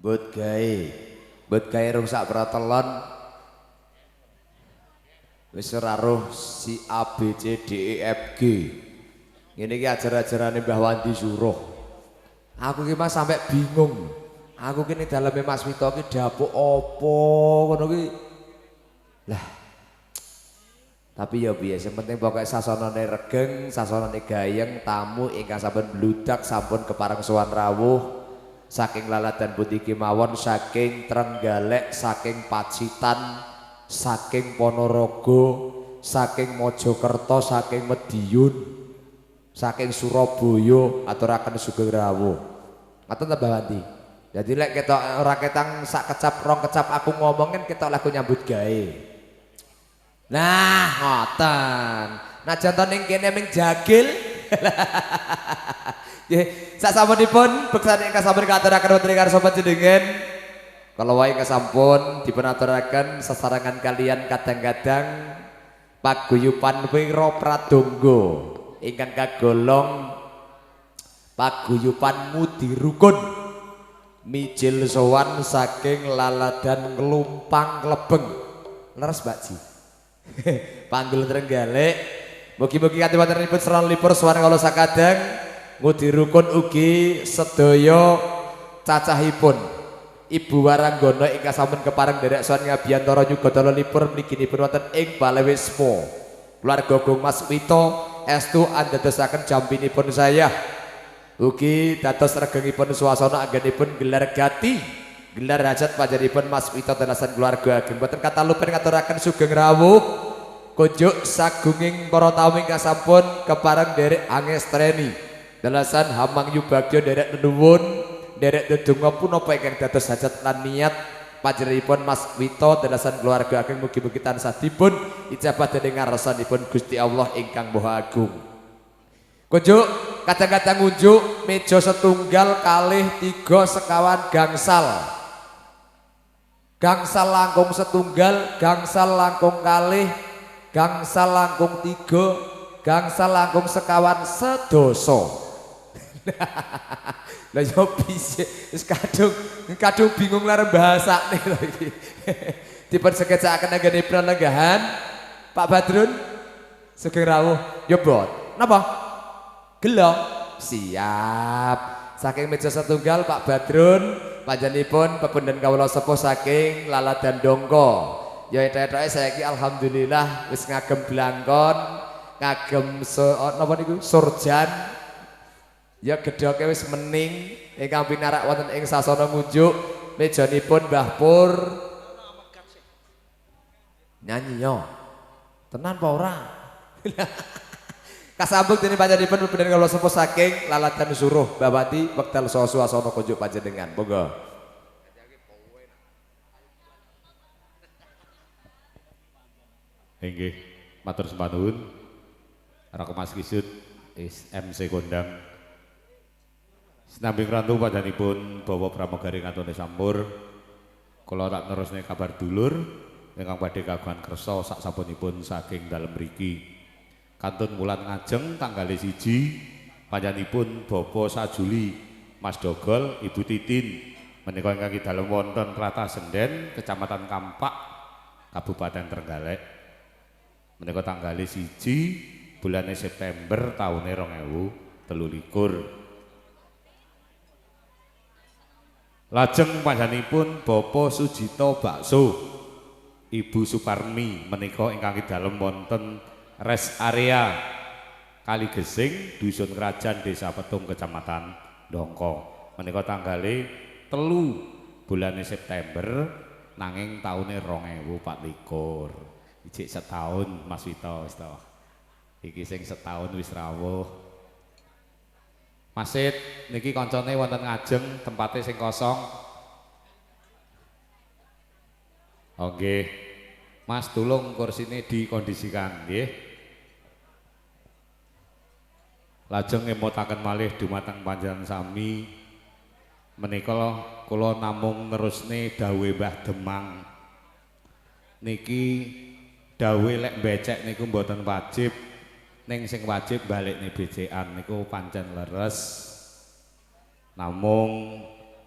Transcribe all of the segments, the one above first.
Mbut gawe. Mbut gawe rung sak pratelon. Wis ora roh si A B C D E F G. Ngene iki ajar-ajarane Mbah Wandi Suruh. Aku ki Mas sampe bingung. Aku ki ning daleme Mas Wito ki dapuk apa ngono ki. Lah. Tapi ya piye, sing penting pokoke sasanane regeng, sasanane gayeng, tamu ingkang sampun bludak sampun kepareng sowan rawuh saking laladan pundi kemawon, saking Trenggalek, saking Pacitan, saking Ponorogo, saking Mojokerto, saking Madiun, saking Surabaya, aturaken sugeng rawuh. Ngoten ta Mbah Wanti? Jadi lek ketok ora ketang sak kecap rong kecap aku ngomongin ketok lagu nyambut gawe. Nah, ngoten. Nah jantan ning kene ming jagil. Nggih, sak sampunipun beksane ingkang sampun kaaturaken wonten ing ngarsa panjenengan. Kala wae ingkang sampun dipun aturaken sesarengan kalian kadang-kadang paguyuban Wira Pradangga ingkang kagolong paguyuban Ngudi Rukun mijil sowan saking laladan Nglumpang Klebeng. Leres Mbak Ji. Panggul Trenggalek. Mugi-mugi kanthi wontenipun srana lipur sowan kala sakadang Ngudi Rukun ugi sedaya cacahipun Ibu Waranggono ingkang sampun kepareng nderek sowan ngabiyantara nyugatala lipur mliginipun wonten ing Balai Wisma. Keluarga Gong Mas Wito estu andadosaken jampinipun saya. Ugi dados regengipun suasana anggenipun gelar gati, gelar hajat panjenenganipun Mas Wito dalasan keluarga ageng. Boten katalupen ngaturaken sugeng rawuh kunjuk sagunging para tamu ingkang sampun kepareng nderek angestreni. Dalasan Hamang Yubagyo nderek nenuwun, nderek dedonga punapa ingkang dados hajat lan niat panjenenganipun Mas Wito dalasan keluarga ageng mugi-mugi tansah dipun ijabah dening ngarsanipun Gusti Allah ingkang Maha Agung. Kunjuk kadang-kadang ngunjuk meja setunggal kalih tiga sekawan gangsal. Gangsal langkung setunggal, gangsal langkung kalih, gangsal langkung tiga, gangsal langkung sekawan sedoso. Lah yo piye wis kadung bingung lareng bahasane lho iki. Dipun sekecakaken anggenipun lenggahan Pak Badrun sugeng rawuh. Yo bot. Napa? Gelo. Siap. Saking meja setunggal Pak Badrun panjenenganipun pepundhen kawula sepuh saking Laladan Dongko. Ya ethok-ethoke saiki alhamdulillah wis ngagem blangkon, ngagem napa niku surjan. Ya gedhoke wis mening ingkang pinarak wonten ing sasana ngunjuk mejanipun Mbah Pur. Nyanyi yo. Tenan apa ora? Kasambung dening panjenenganipun pepundhen kawula sepuh saking Laladan Suruh Mbah Wati wekdal saha suasana kunjuk panjenengan. Monggo. Inggih, matur sembah nuwun. Raka Mas Kisut is MC kondang. Sinambing rantu panjenenganipun Bapak Pramugari Katone Sampur. Kula tak nerusne kabar dulur ingkang badhe kagungan kersa sak sapunipun saking dalem mriki. Kantun wulan ngajeng tanggal 1 panjenenganipun Bapak Sajuli Mas Dogol Ibu Titin menika ingkang dalem wonten Tlatah Senden Kecamatan Kampak Kabupaten Trenggalek. Menika tanggal 1 bulan September taune 2023. Lajeng panjenenganipun Bapak Sujito Bakso Ibu Suparmi menika ingkang dalem wonten rest area Kaligesing Dusun Krajan Desa Petung Kecamatan Dongko. Menika tanggale 3 bulan September nanging taune 2024. Ijik setahun Mas Wito wis to. Iki sing setahun wis rawuh. Masit niki kancane wonten ngajeng tempate sing kosong. Oh nggih. Mas tulung kursine dikondisikan nggih. Lajeng ngemutaken malih dumateng panjenengan sami menika kula namung nerusne dawuhe Mbah Demang. Niki dawuhe lek becek niku mboten wajib, ning sing wajib balikne becekan niku pancen leres. Namung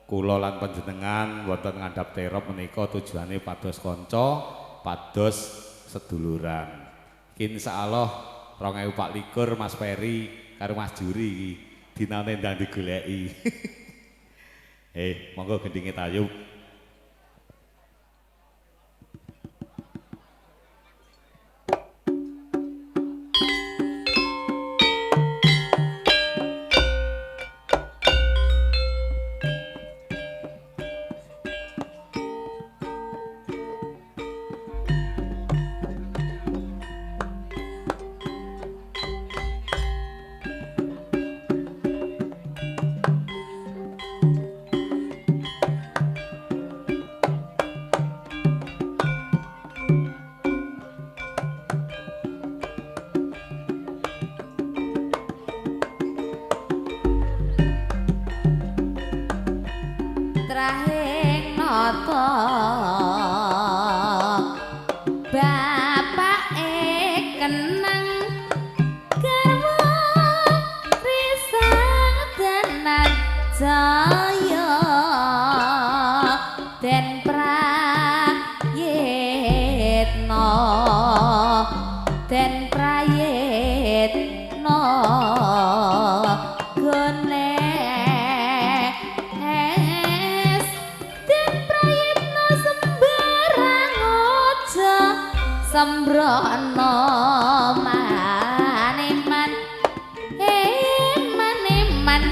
kula lan panjenengan wonten ngandhap terop menika tujuane pados kanca, pados seduluran. Insyaallah 2024 Mas Ferry karo Mas Juri iki dinane ndang digoleki. Monggo gendinge tayub. Trahing nata bapake kenang garwa risang tenan jaya den prayitna den prayitna sembrono maneman eman eman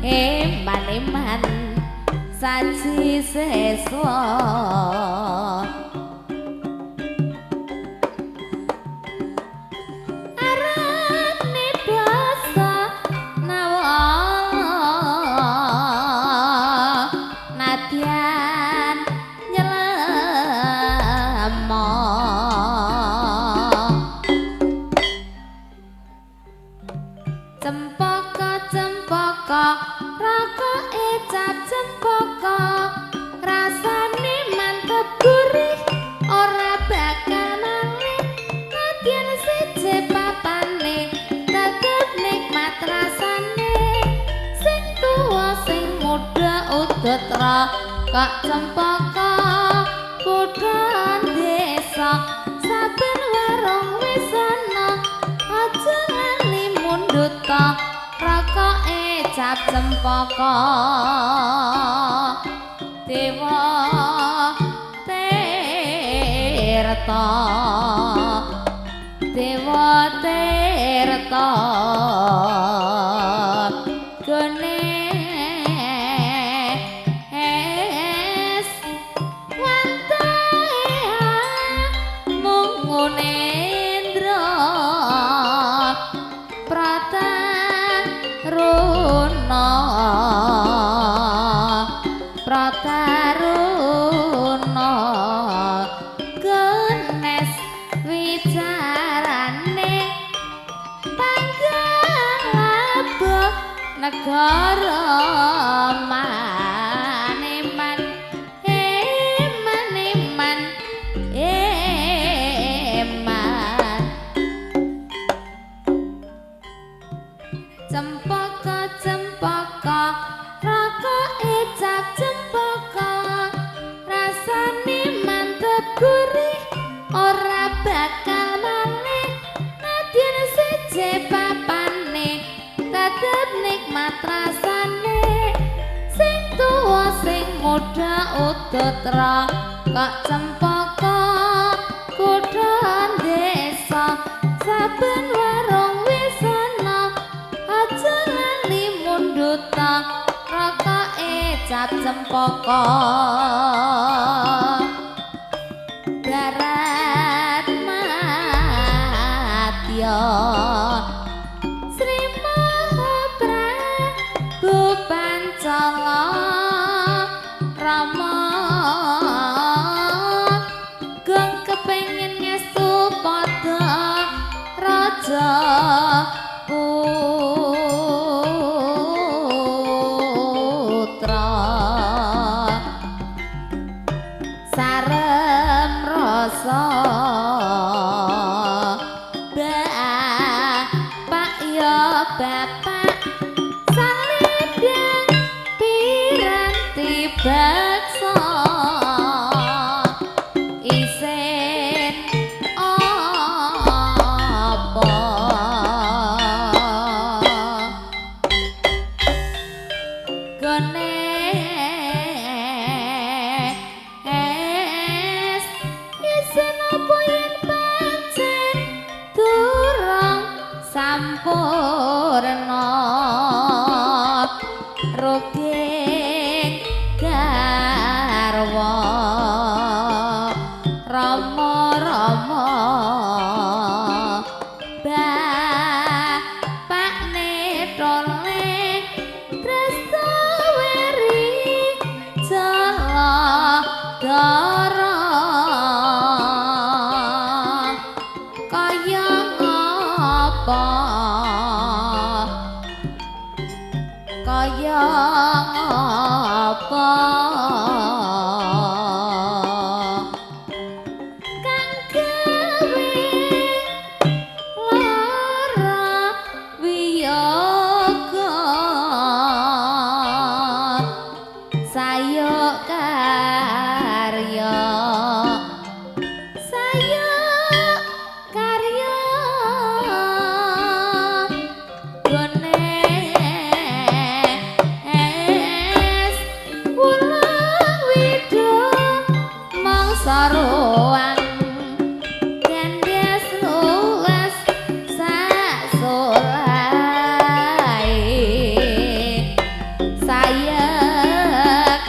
eman eman saji seswa arane basa nawa nadyan nyelemo cempaka cempaka rokoke cap cempaka rasane mantep gurih ora bakal malih nadyan siji papane tetep nikmat rasane sing tuwa sing muda udut rokok cempaka kutha desa saben warung wis ana aja lali mundhut rokoke cap cempaka dewa tirta dewa tirta Ganes wantahe mungunendra Prataruna Prataruna Ganes wicarane panggalaba negara maneman eman eman eman cempaka cempaka rokoke cap cempaka rasane mantep gurih ora bakal malih nadyan siji papane tetep nikmat rasane sing tuwa sing muda udut rokok cempaka kutha desa saben warung wis ana aja lali mundhut rokoke cap cempaka Barat Madya Sri Mahaprabu Pancala Rama geng kepengin ngestu padha raja putra sarem rasa bapak ya bapak salendang piranti beksa isin apa Ganes isin apa yen pancen durung sampurna rogeng garwa rama rama bapakne tole Tresnaweri Jaladara kaya ngapa kaya ngapa kang gawe lara wiyoga sayuk karya sayuk karya Ganes wulang widho mangsa ruang gandhes luwes sak solahe sayek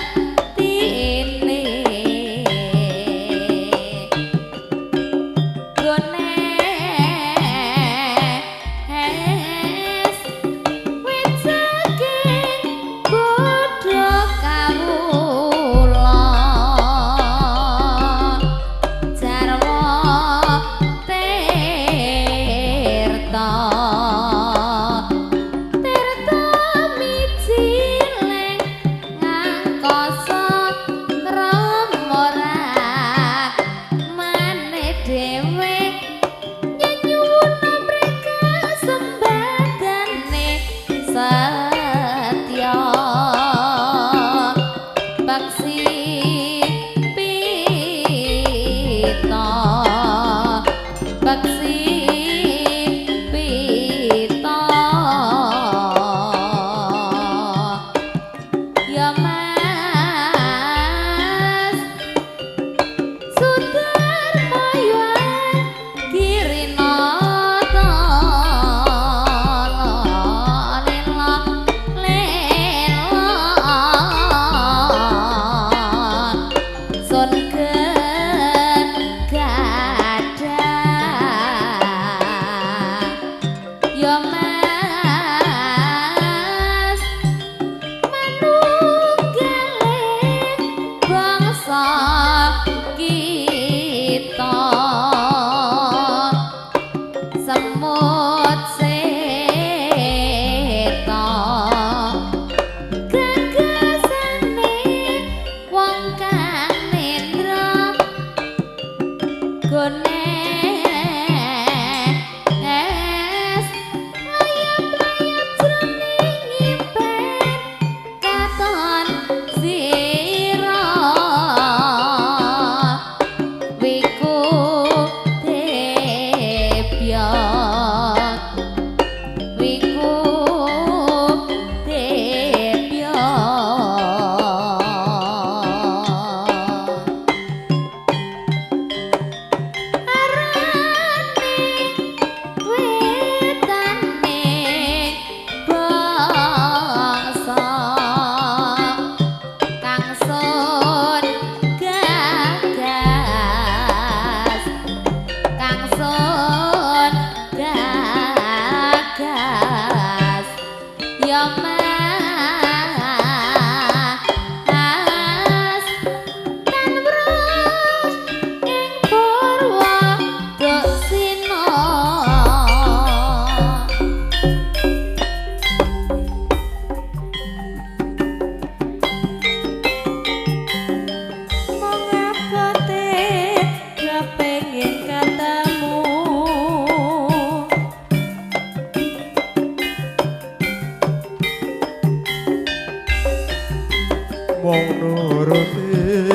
Nuruti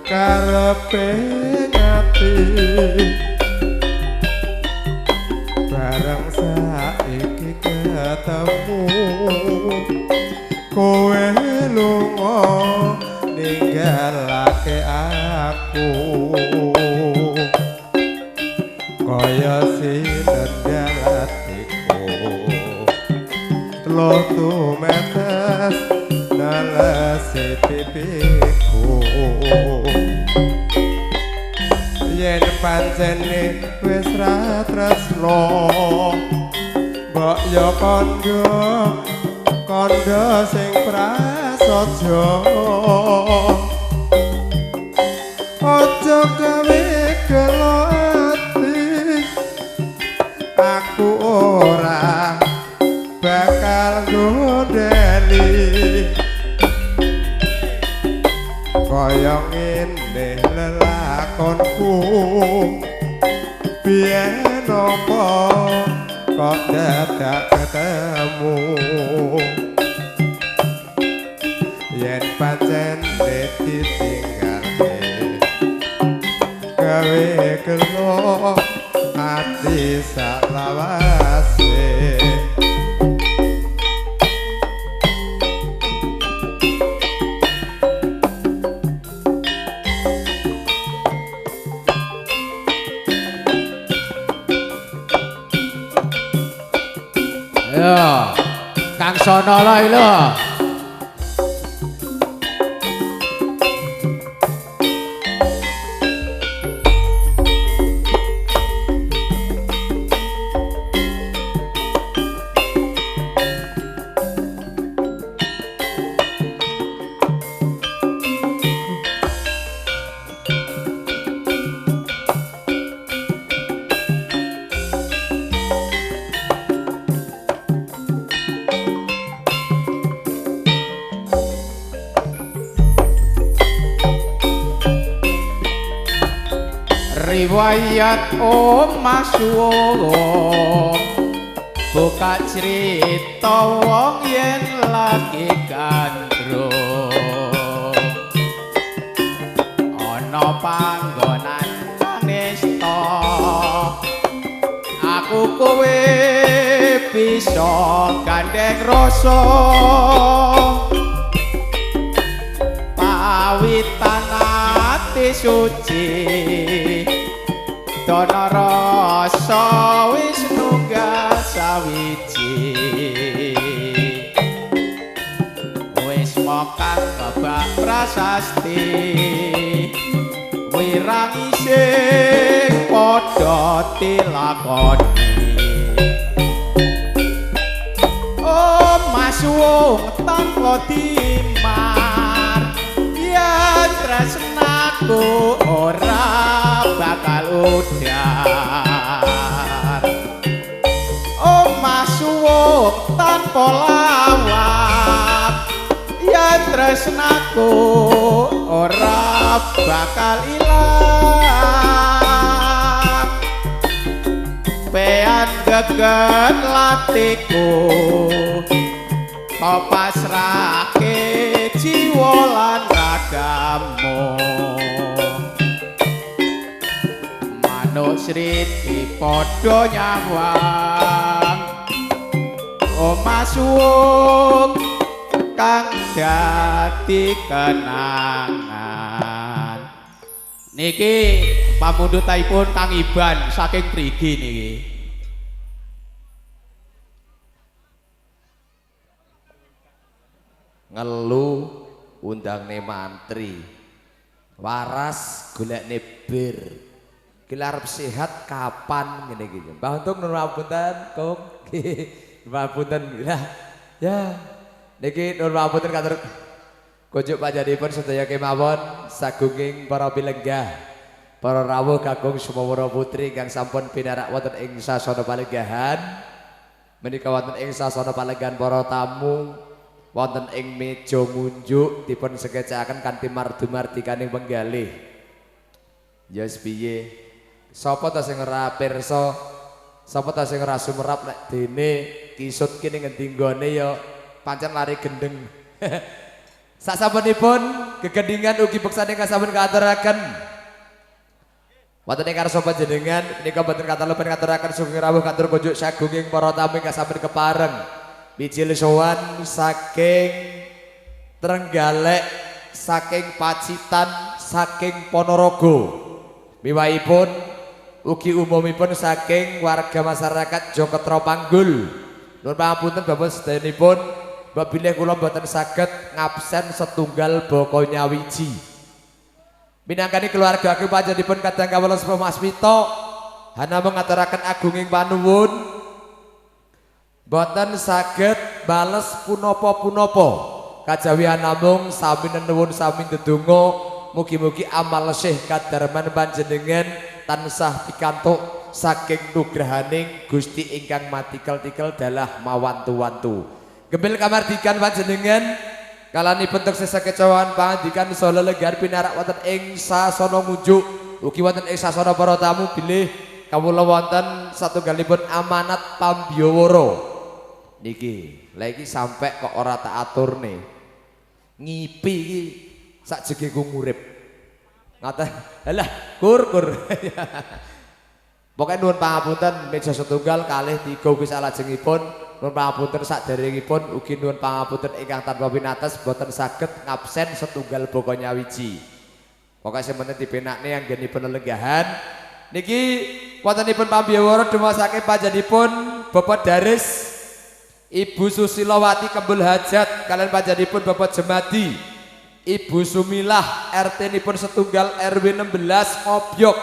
karepe ngati bareng saiki ketemu kowe lunga ninggalake aku kaya sinendal atiku tlotu metes nalesi pipiku yen pancene wis ra tresno mbok yo kandha kandha sing prasaja aja gawe gelo ati aku ora bakal gondeli kaya ngene lelakonku biyen apa kok dadak ketemu yen pancen ditinggalke gawe gelo ati saklawase. Ya, Kang Sono lho lho. Riwayat omah suwung buka cerita wong yen lagi gandrung ana panggonan kanesta aku kowe bisa gandeng rasa pawitan ati suci Dana rasa wis nunggal sawiji wis mokang babak prasasti wirangi sing padha tilakoni omah suwung tanpa timar yen tresnaku ora bakal udar omah suwung tanpa lawak yen tresnaku ora bakal ilang pean geget latiku kok pasrahke jiwa lan ragamu manuk sriti padha nyawang omah suwung kang dadi kenangan. Niki pamundhutipun Kang Iban saking mriki niki. Ngelu undangne mantri waras golekne bir. Ki arep sehat kapan ngene iki. Mbah Untung nuwun ngapunten, Kung. Nuwun ngapunten. Lah, ya. Niki nuwun ngapunten katur kunjuk panjenenganipun sedaya kemawon sagunging para pilenggah, para rawuh kakung sumawara putri ingkang sampun pinarak wonten ing sasana palenggahan. Menika wonten ing sasana palenggahan para tamu wonten ing meja ngunjuk dipun sekecakaken kanthi mardu-mardikaning penggalih. Ya wis piye? Sapa ta sing ora pirsa? Sapa ta sing ora sumerap nek dene kisut ki ning ngendi nggone ya pancen lari gendeng. Sasampunipun Gegendingan ugi beksane ingkang sampun kaaturaken. Wonten ing karsa panjenengan menika boten katalupen ngaturaken sugeng rawuh katur kunjuk sagunging para tamu ingkang sampun kepareng. Mijil sowan saking Trenggalek, saking Pacitan, saking Ponorogo. Miwahipun ugi umumipun saking warga masyarakat Jogoketro Panggul. Nuwun pangapunten Bapak sedayanipun, mbok bilih kula mboten saged ngabsen setunggal baka nyawiji. Minangkani keluarga aku panjenenganipun kadang kawula sepuh Mas Wito hanamung ngaturaken agunging panuwun mboten saged bales punapa-punapa. Kajawi namung sami nenuwun sami ndedonga mugi-mugi amal sih kadarman panjenengan tansah pikantuk saking nugrahaning Gusti ingkang matikel-tikel dalah mawantu-wantu. Gembil kamardikan panjenengan kalanipun tekses kecawan pangandikan saha lelegar pinarak wonten ing sasana ngunjuk ugi wonten ing sasana para tamu bilih kawula wonten satunggalipun amanat pambiyawara. Niki lha iki sampe kok ora tak aturne. Ngipi iki sak jegeku ngurip. Ngaten. Halah, kur-kur. Pokoke nuwun pangapunten meja setunggal kalih tiga ugi salajengipun nuwun pangapunten saderengipun ugi nuwun pangapunten ingkang tanpa pinates boten saged ngabsen setunggal baka nyawiji. Pokoke sing penting dipenakne anggenipun lelenggahan. Niki wontenipun pambiyawara dumasake panjenenganipun Bapak Daris, Ibu Susilowati Kembul Hajat kalian panjenenganipun Bapak Jemadi, Ibu Sumilah RT nipun setunggal RW 16 Ngobyok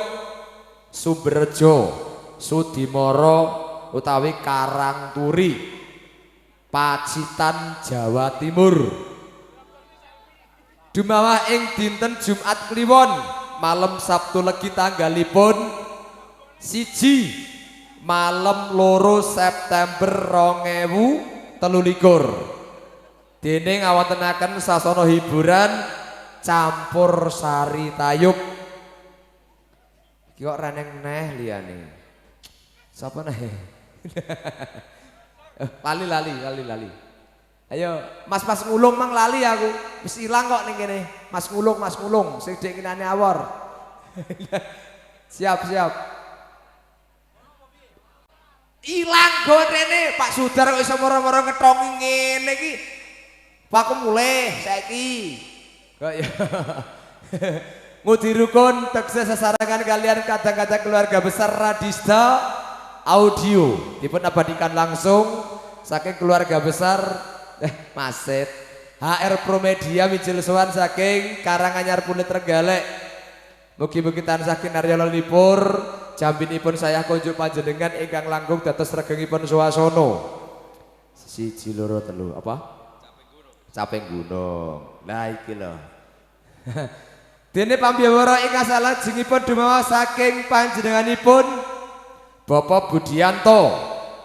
Sumberjo Sudimoro utawi Karangturi Pacitan Jawa Timur. Dumawah ing dinten Jumat Kliwon malam Sabtu Legi tanggalipun 1 malam 2 September 2023. Dene ngawontenaken sasana hiburan campur sari tayub. Iki kok reneng neh liyane. Sapa neh? Lali lali lali lali. Ayo, Mas-mas ngulung mang lali aku. Wis ilang kok ning kene. Mas ngulung sing dhek kinane awor. Siap, siap. Ilang go rene, Pak Sudar kok iso moro-moro ngetongi ngene iki. Pak aku mulih saiki. Kok ya. Ngudi rukun tekse sesarengan kalian kadang-kadang keluarga besar Radista Audio dipun abadikan langsung saking keluarga besar Maset HR Promedia mijil sowan saking Karanganyar Pulit Trenggalek. Mugi-mugi tansah kinarya lelipur jambinipun saya kunjuk panjenengan ingkang langkung dados regengipun swasana. 1 2 3 apa? Caping gunung. Lah iki lho. Dene pambiyawara ingkang salajengipun dumawa saking panjenenganipun Bapak Budianto,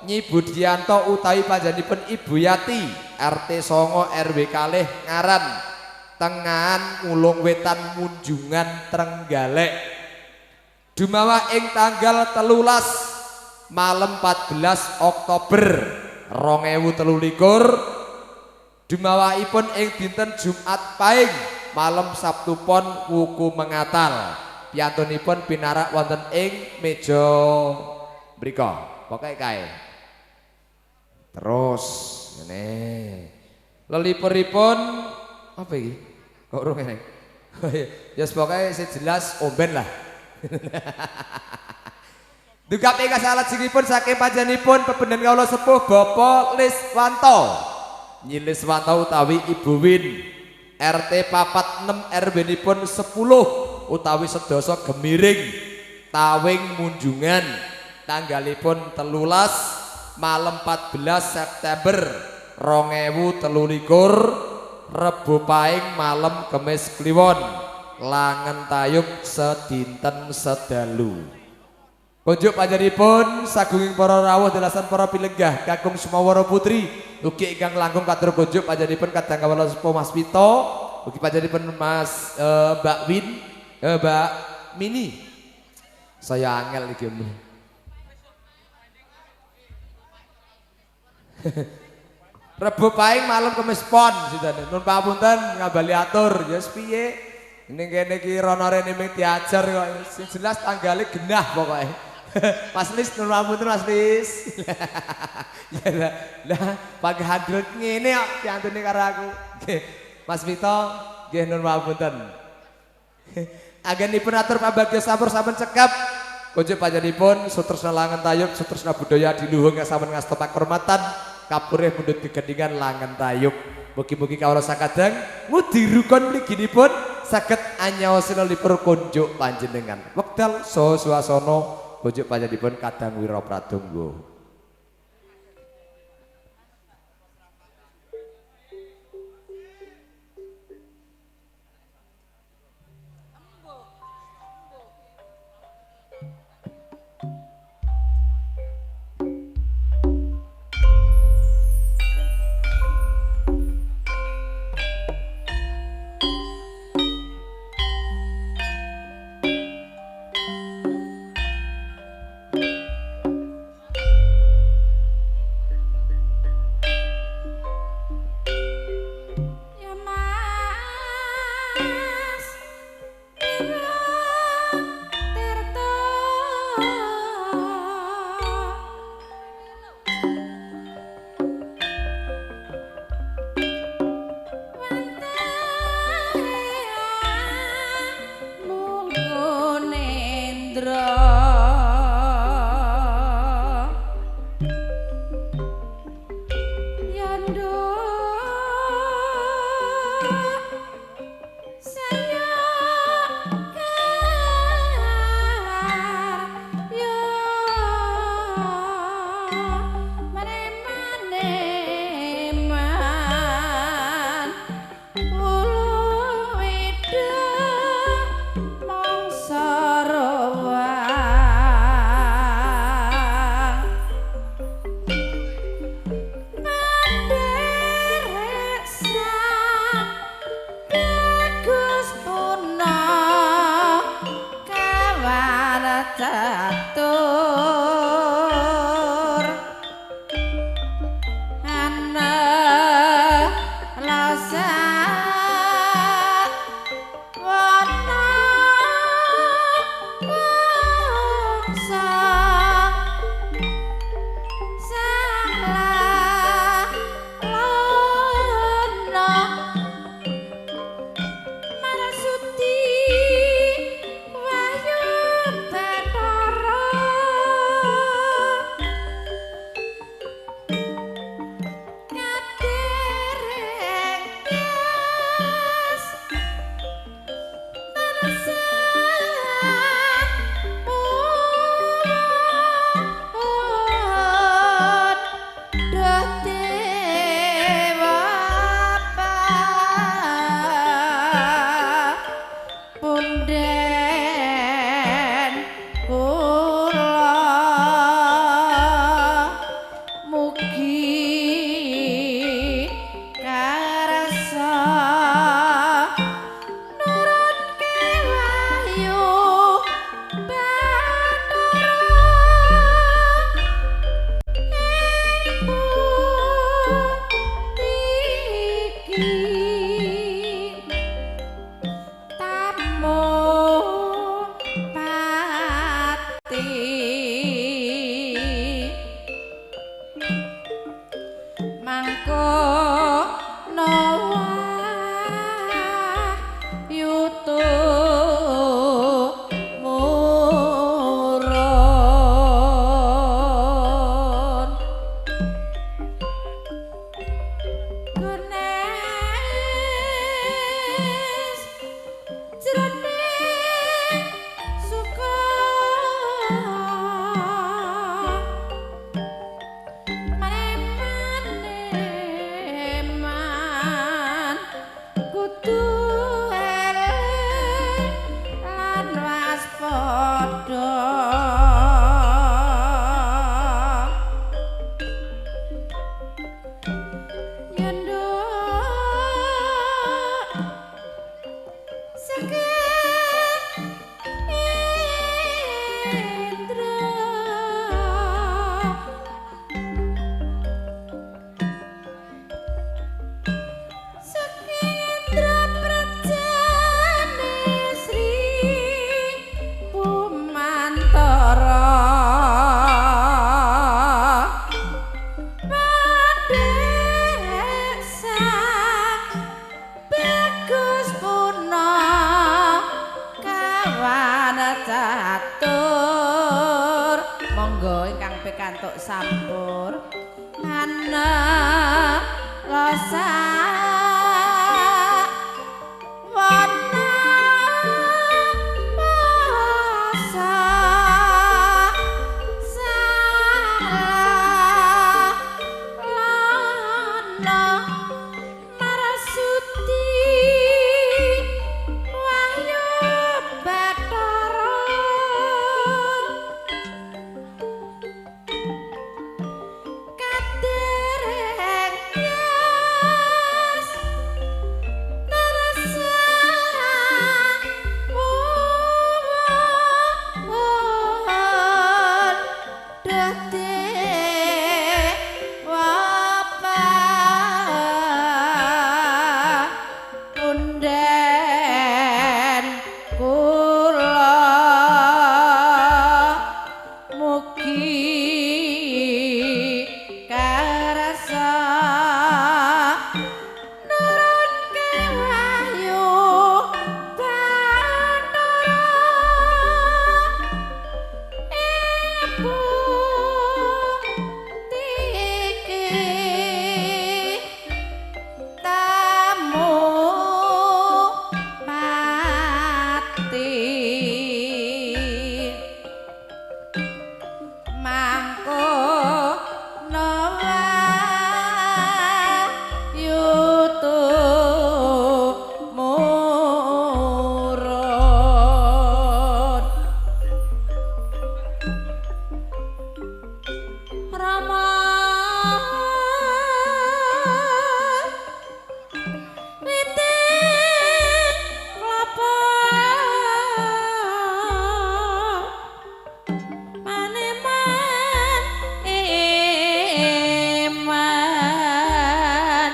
Nyi Budianto utawi panjenenganipun Ibu Yati, RT 9 RW kalih Ngaran, Tengahan Ngulung Wetan Munjungan Trenggalek. Dumawah ing tanggal 13 malam 14 Oktober 2023 dumawahipun ing dinten Jumat Pahing malam Sabtu Pon wuku Mengatal. Piyantunipun pinarak wonten ing meja mriku. Pokoke kae. Terus ngene. Lelipuripun apa iki? Kok urung ngene. Ya pokoke sing jelas omben lah. Dugap ingkang salajengipun saking panjenenganipun pependhen kawula sepuh Bapak Liswanto. Nyi Liswanto utawi Ibu Win RT 46 RW nipun 10 utawi sedasa Gemiring Tawing Munjungan tanggalipun 13 malam 14 September 2023 Rebo Paing malam Kemis Kliwon Langen Tayub sedinten sedalu. Kunjuk panjenenganipun sagunging para rawuh delasan para pilenggah kakung Sumawara Putri ugi ingkang langkung katur kunjuk panjenenganipun kadang kawula sepuh Mas Wito ugi panjenenganipun Mas Mbak Win Mbak Mini. Saya angel iki. Rebo Paing malam Kemis Pon sidane. Nun papunten ngambali atur ya piye. Ning kene iki rono rene mung diajar kok. Sing jelas tanggale genah pokoke. Mas Lis nun papunten Mas Lis. Ya lah, lah pagi hadrut ngene kok piantune karo aku. Nggih. Mas Vito nggih nun papunten. Anggenipun atur pambagya sampur sampun cekap. Kunjuk panjenenganipun sutresna langen tayub sutresna budaya adiluhung sampun ngasta pakurmatan kapurih mundhut gegendingan langen tayub. Mugi-mugi kawula sakadang ngudi rukun mliginipun saged anyaosina lipur kunjuk panjenengan. Wekdal saha swasana kunjuk panjenenganipun Kadang Wira Pradangga. catur monggo ingkang pikantuk sampur ana rasa wana basa salah lana marasuti wahyu bathara kadereng yas narasa wuwun dadi wapa punden kula mugi karasa nurunke wahyu bathara ibu tiki tamu mati mangko wahyu tumurun. Rama wite klapa maneman eman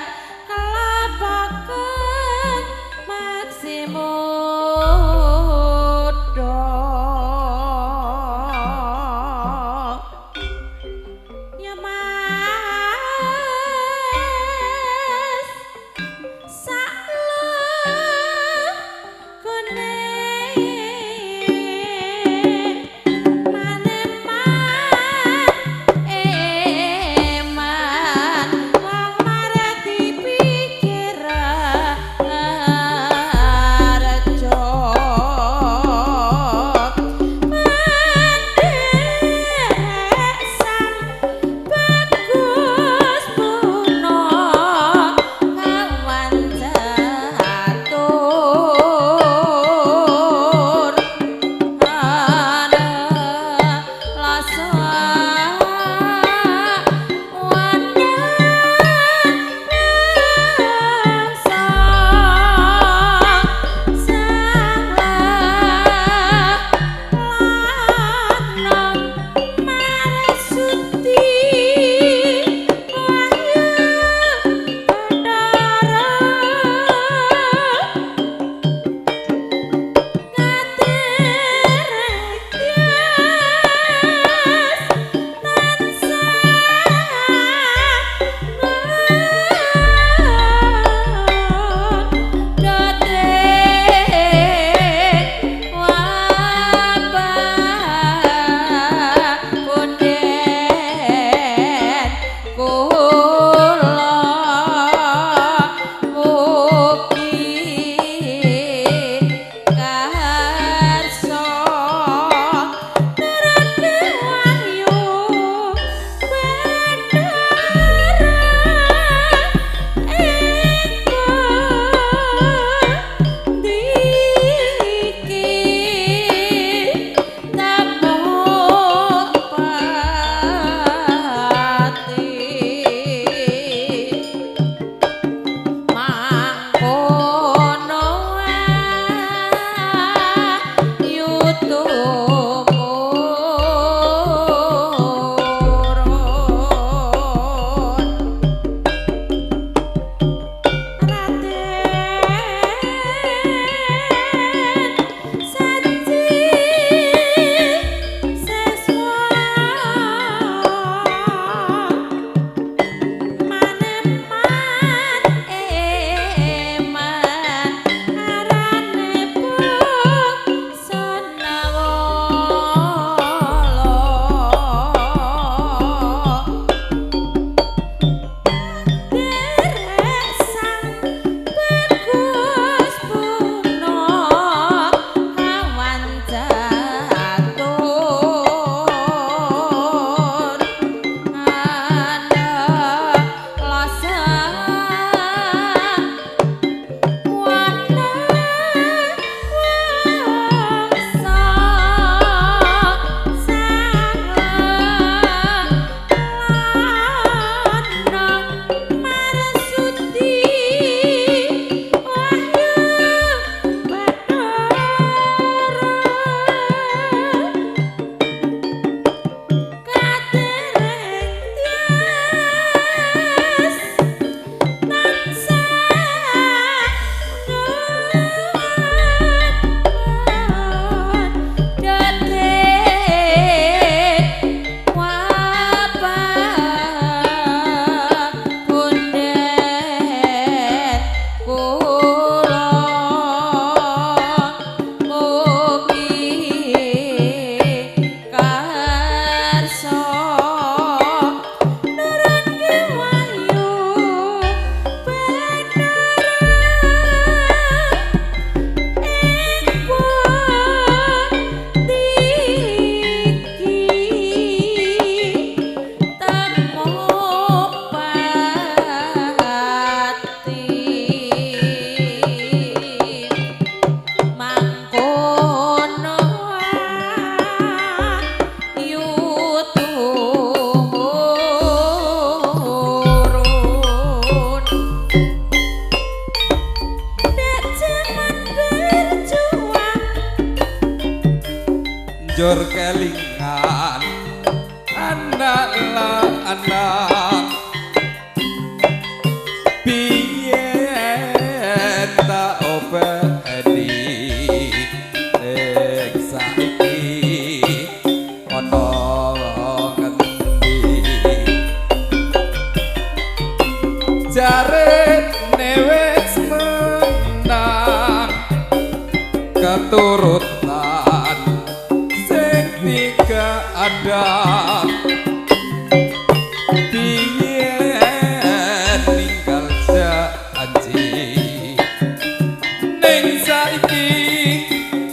kelapakan maksimuda ya mas saklekone maneman eman wong marati pikiran rejo pendek sang bagus puno kawan catur Banjur kelingan anak lanang biyen tak openi nek saiki ana ngendi jarene wis menang keturutan sing tiga ada biyen ninggal janji ning saiki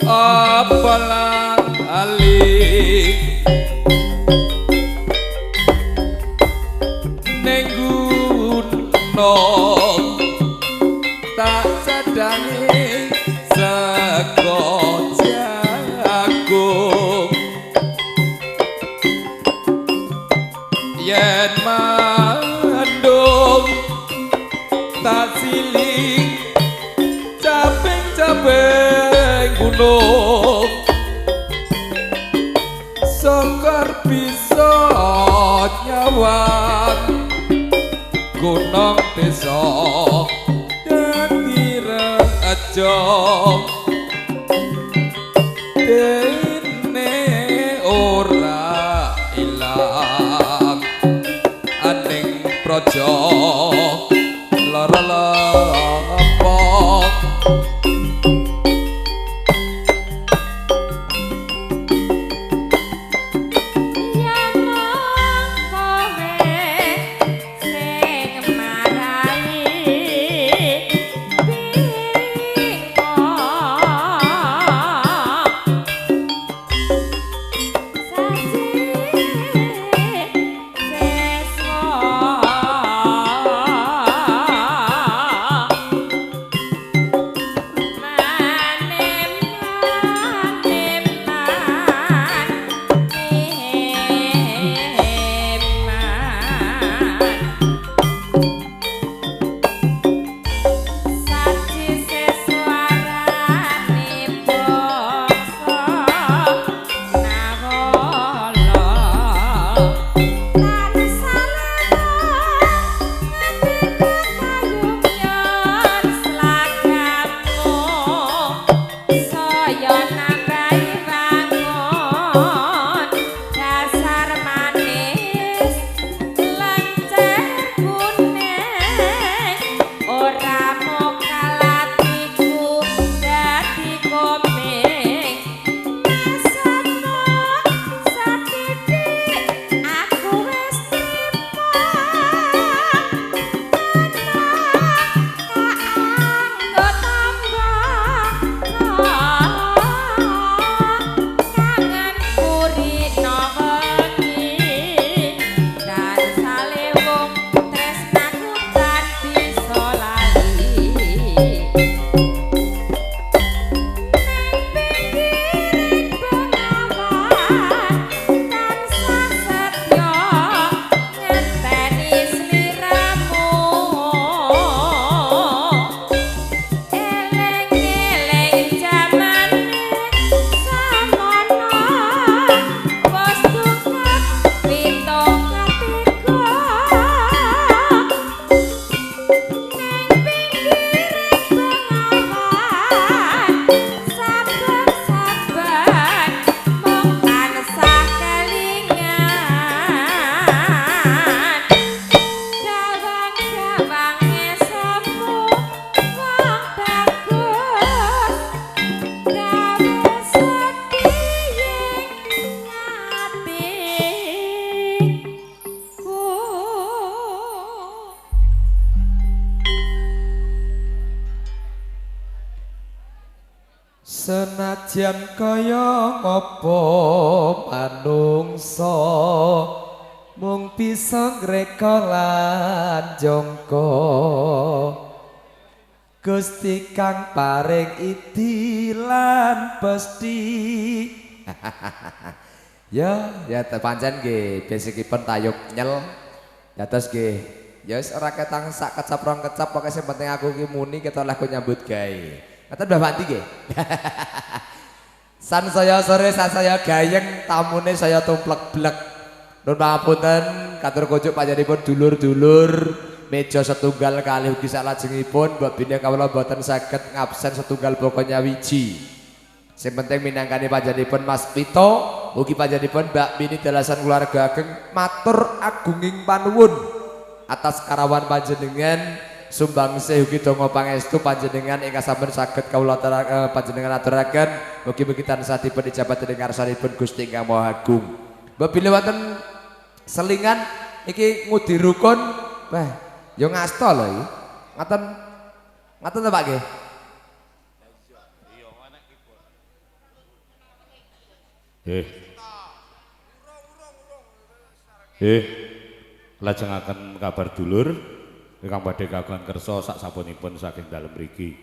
apa lali ning gunung tak cadangi sego jagung yen mandung tak siling caping-caping gunung sokor bisa nyawang gunung desa dadi rejo dene ora ilang aning praja lara lepok. Ya mung kowe sing marai bingung saji seswa Senajan kaya ngapa manungsa mung bisa ngreka lan jangka, Gusti kang paring idi lan pesti. Ya, ya pancen nggih basicipun tayub nyel. Dados nggih, ya wis ora ketang sak kecap rong kecap, pokoke sing penting aku ki muni ketok olehku nyambut gawe. Ngaten Mbah Wanti nggih. San saya sore, san saya gayeng, tamune saya tumplek-blek. Nun pangapunten, katur kunjuk panjenenganipun dulur-dulur meja setunggal kalih ugi salajengipun mbok bilih kawula boten saged ngabsen setunggal baka nyawiji. Sing penting minangkani panjenenganipun Mas Pito, ugi panjenenganipun Mbak Mini dalasan keluarga ageng matur agunging panuwun atas karawan panjenengan sumbangsih ugi donga pangestu panjenengan ingkang sampun saged kawula panjenengan aturaken mugi-mugi tansah dipun ijabat dening ngarsanipun Gusti ingkang Maha Agung. Mbok bilih wonten selingan iki ngudi rukun, wah ya ngasta lho iki. Ngaten ngaten to Pak nggih? Nggih. Nggih. Lajengaken kabar dulur ingkang badhe kagungan kersa sak sapunipun saking dalem mriki.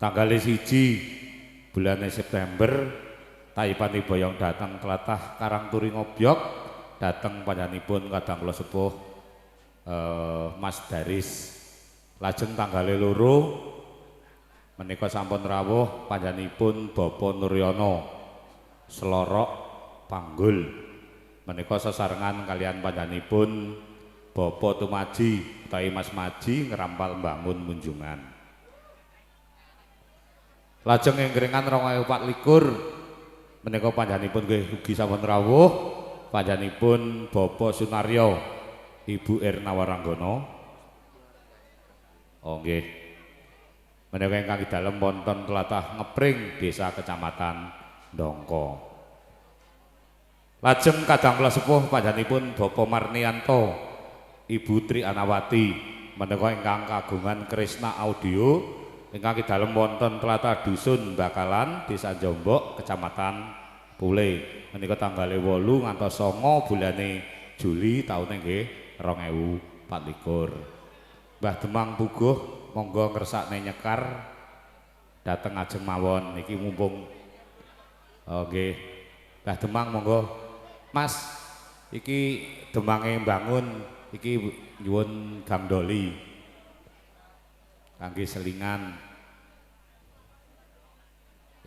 Tanggal 1 bulane September Taipan boyong datang tlatah Karangturi Ngobyok dateng panjenenganipun kadang kula sepuh Mas Daris. Lajeng tanggal 2 menika sampun rawuh panjenenganipun Bapak Nuryono Selorok Panggul. Menika sesarengan kalian panjenenganipun Bapak Tumaji utawi Mas Maji ngrampal mbangun munjungan. Lajeng ing 2024 menika panjenenganipun nggih ugi sampun rawuh panjenenganipun Bapak Sunaryo Ibu Erna Waranggono. Oh nggih. Menika ingkang dalem wonten tlatah Ngepring Desa Kecamatan Dongko. Lajeng kadang kula sepuh panjenenganipun Bapak Marnianto Ibu Tri Anawati menika ingkang kagungan Krisna Audio ingkang dalem wonten tlatah Dusun Bakalan Desa Jombok Kecamatan Pule. Menika tanggale 8 ngantos 9 bulane Juli taune nggih 2024. Mbah Demang Puguh monggo ngersakne nyekar dateng ajeng mawon niki mumpung nggih. Mbah Demang monggo. Mas iki demange mbangun iki nyuwun gangdoli kangge selingan.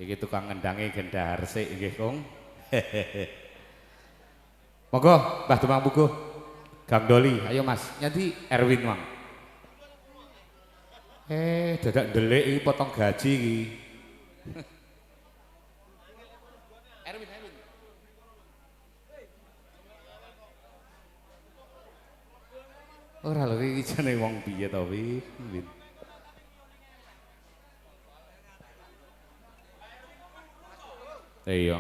Iki tukang ngendange gendhar sik nggih, Kung. Monggo Mbah Demang Puguh. Gangdoli, ayo Mas. Nyanti Erwin Wang. Dadak ndelik iki potong gaji iki. Erwin, Erwin. Ora lho iki jane wong piye to, Win? Iya.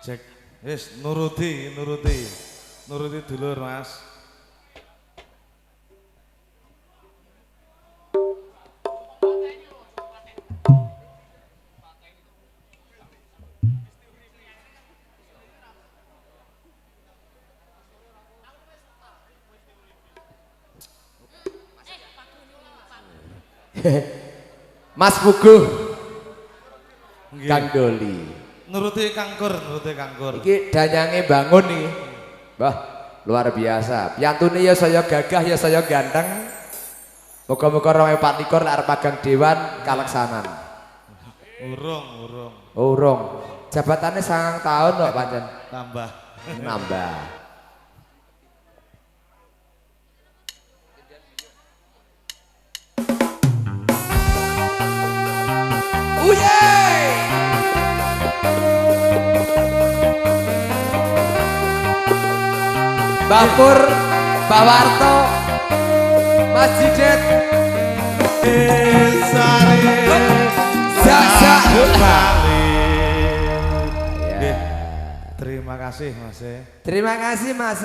Cek, wis nuruti, nuruti. Nuruti dulur, Mas. Mas Puguh Kang Doli nuruti kangkur, nuruti kangkur. Iki danyange bangun iki. Wah, luar biasa. Piyantune ya saya gagah ya saya ganteng. Muga-muga 2024 lek arep magang dewan kaleksanan. Urung, urung. Urung. Jabatannya 9 tahun kok pancen. Tambah. Nambah. Mbah Pur, Mbah Warto, Mas Jidet, Terima kasih Mas. Terima kasih Mas.